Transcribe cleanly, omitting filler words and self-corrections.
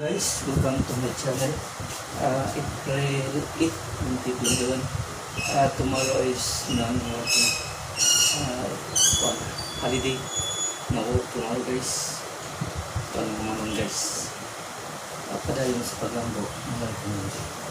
Guys, welcome to my channel. April 8, 2021. Tomorrow is non-working holiday. No work tomorrow, guys. Paano naman, guys? Padayon sa paglambo. Mga.